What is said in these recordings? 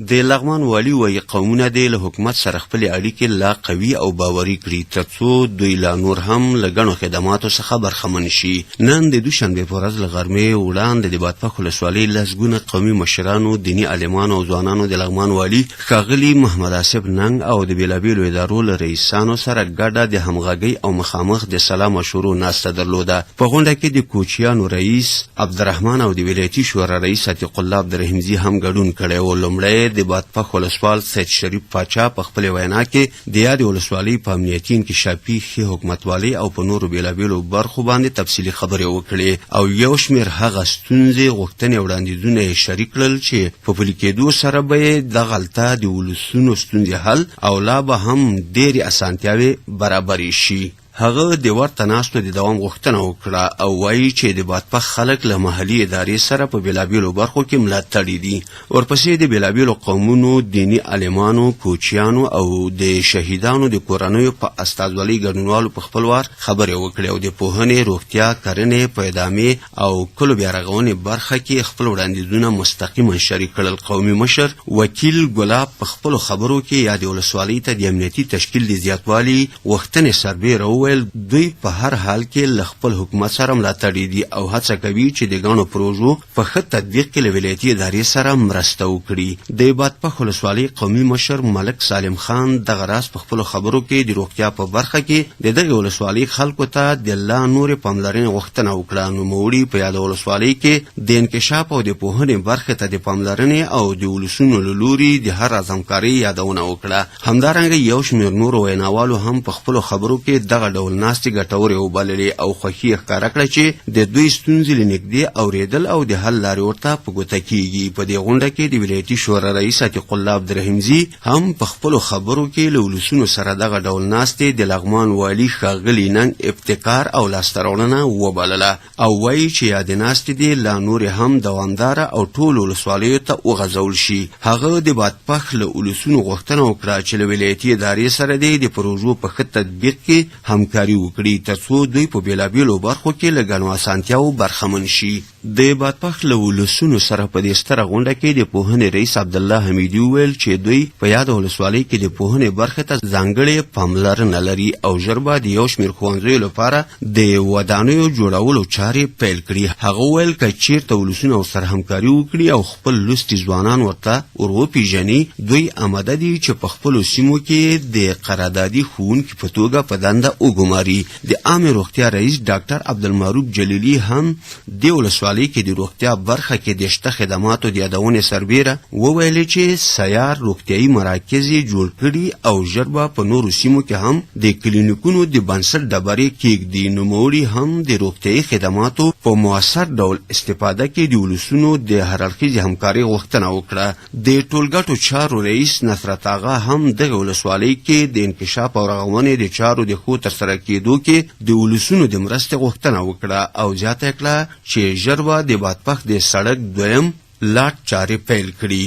د لغمان والي وايي، قومونه دې له حکومت سره خپلې اړیکې لا قوي او باوري کړي، ترڅو دوی لا نور هم له ګڼو خدماتو څخه برخمن شي. نن د دوشنبې په ورځ له غرمې وړاندې د بادپښ ولسوالۍ لسګونه قومي مشرانو، دیني عالمانو او ځوانانو د لغمان والي ښاغلي محمد آصف ننګ او د بېلابېلو ادارو له رئیسانو سره ګډه د همغږۍ او مخامخ د سلا مشورو ناسته درلوده. په غونډه کې د کوچیانو رئیس عبدالرحمن او د ولایتي شورا رئیس عتیق الله عبدالرحیمزي هم ګډون کړی و. لومړی د بادپښ ولسوال سید شریف پاچا په خپلې وینا کې د یادې ولسوالۍ په امنیتي، انکشافي، ښې حکومتوالۍ او په نورو بېلابېلو برخو باندې تفصیلي خبرې وکړې او یو شمېر هغه ستونزې، غوښتنې او وړاندیزونه یې شریک کړل چې په پلي کېدو سره به یې دغلته د ولسونو ستونزې حل او لا به هم ډېرې اسانتیاوې برابرې شي. هغه د ورته ناستو د دوام غوښتنه وکړه او وايي چې د بادپښ خلک له محلي ادارې سره په بېلابېلو برخو کې ملاتړي دي. ورپسې د بېلابېلو قومونو، دیني عالمانو، کوچیانو او د شهیدانو د کورنیو په استازولۍ ګډونوالو په خپل وار خبرې وکړې او د پوهنې، روغتیا، کرنې، په ادامې او کلو بیارغونې برخه کې خپل وړاندیزونه مستقیما شریک کړل. قومي مشر وکیل ګلاب په خپلو خبرو کې یادې ولسوالۍ ته د امنیتي تشکیل د زیاتوالي غوښتنې سربېره وویل، دوی په هر حال کې له خپل حکومت سره ملاتړي دي او هڅه کوي چې د ګڼو پروژو په ښه تطبیق کې له ولایتي ادارې سره مرسته وکړي. د بادپښ ولسوالۍ قومي مشر ملک سالم خان دغه راز په خپلو خبرو کې د روغتیا په برخه کې د دغې ولسوالۍ خلکو ته د لا نورې پاملرنې غوښتنه وکړه. نوموړي په یاده ولسوالۍ کې د انکشاف او د پوهنې برخې ته د پاملرنې او د ولسونو له لوري د هر راز همکارۍ یادونه وکړه. همدارنګه یو شمېر نورو ویناوالو هم په خپلو خبرو کې دغه ډول ناستې ګټورې وبللې او خوښي یې ښکاره کړه چې د دوی ستونزې له نږدې اورېدل او د حل لارې ورته په ګوته کېږي. په دې غونډه کې د ولایتي شورا رئیس عتیق الله عبدالرحیمزي هم په خپلو خبرو کې له ولسونو سره دغه ډول ناستې د لغمان والي ښاغلي ننګ ابتکار او لاسته راوړنه وبلله او وايي چې یادې ناستې دې لا نورې هم دوامداره او ټولو ولسوالیو ته وغځول شي. هغه د بادپښ له ولسونو غوښتنه وکړه چې له ولایتي ادارې سره دې د پروژو په ښه تطبیق کې همکاري وکړي ترڅو دوی په بېلابېلو برخو کې له ګڼو اسانتیاوو برخمن شي. د بادپښ له ولسونو سره په دې ستره غونډه کې د پوهنې رئیس عبدالله حمیدي وویل چې دوی په یاده ولسوالۍ کې د پوهنې برخې ته ځانګړې پاملرنه لري او ژر به د یو شمېر ښوونځیو لپاره د ودانیو جوړولو چارې پیل کړي. هغه وویل که چېرته ولسونه ورسره همکاري وکړي او خپل لوستي ځوانان ورته ور وپېژني، دوی اماده دي چې په خپلو سیمو کې د قراردادي ښوونکي په توګه په دنده وګماري. د عامې روغتیا رئیس ډاکټر عبدالمعروف جلیلي هم دې ولسوالۍ کې د روغتیا برخه کې د شته خدماتو د یادونې سربېره وویل چې سیار روغتیايي مراکز یې جوړ کړي او ژر به په نورو سیمو کې هم د کلینیکونو د بنسټ ډبرې کېږدي. نوموړي هم د روغتیايي خدماتو په موثر ډول استفاده کې د ولسونو د هر اړخیزې همکارۍ غوښتنه وکړه. د ټولګټو چارو رئیس نصرت آغا هم دغې ولسوالۍ کې د انکشاف او رغونې د چارو د ښو ترسره کېدو کې د ولسونو د مرستې غوښتنه وکړه او زیاته یې کړه چې ژر به د بادپښ د سړک دویم لاټ چارې پیل کړي.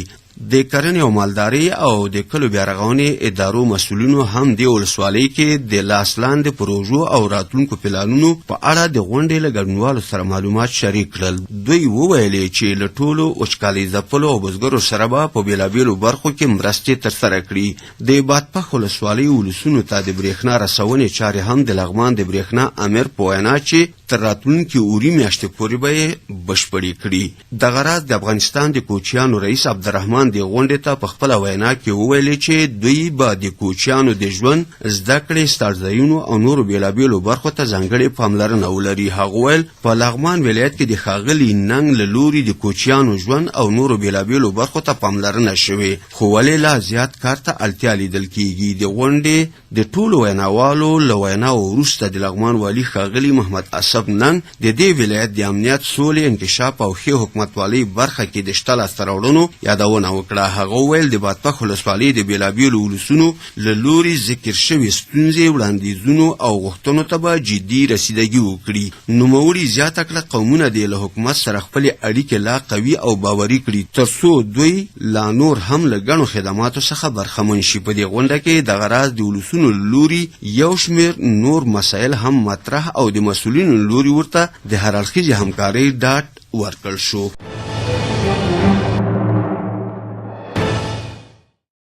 د کرنې او مالدارۍ او د کلو بیارغونې ادارو مسؤلینو هم دې ولسوالۍ کې د لاس لاندې پروژو او راتلونکو پلانونو په اړه د غونډې له ګډونوالو سره معلومات شریک کړل. دوی وویل چې له ټولو وچکالۍ ځپلو او بزګرو سره به په بېلابېلو برخو کې مرستې ترسره کړي. د بادپښ ولسوالۍ ولسونو ته د برېښنا رسونې چارې هم د لغمان د برېښنا امر په وینا چې تر راتلونکې اوري میاشتې پورې به یې بشپړې کړي. دغه راز د افغانستان د کوچیانو رئیس عبدالرحمن دې غونډې ته په خپله وینا کې وویل چې دوی به د کوچیانو د ژوند، زده کړې، ستارځایونو او نورو بېلابېلو برخو ته ځانګړې پاملرنه ولري. هغه وویل، په لغمان ولایت کې د ښاغلي ننګ له لوري د کوچیانو ژوند او نورو بېلابېلو برخو ته پاملرنه شوې، خو ولې لا زیات کار ته اړتیا لیدل کېږي. د غونډې د ټولو ویناوالو له ویناوو وروسته د لغمان والي ښاغلي محمد اصف ننګ د دې ولایت د امنیت، سولې، انکشاف او ښې حکومتوالۍ برخه کې د شته لاسته راوړنو یادونه وکړه. هغه وویل، د بادپښ ولسوالۍ د بېلابېلو ولسونو له لوري ذکر شوې ستونزې، وړاندیزونو او غوښتنو ته به جدي رسیدګي وکړي. نوموړي زیاته کړه، قومونه دې له حکومت سره خپلې اړیکې لا قوي او باوري کړي، تر څو دوی لا نور هم له ګڼو خدماتو څخه برخمن شي. په دې غونډه کې دغه راز د ولسونو له لوري یو شمېر نور مسایل هم مطرح او د مسؤلینو له لوري ورته د هر اړخیزې همکارۍ ډاډ ورکړل شو.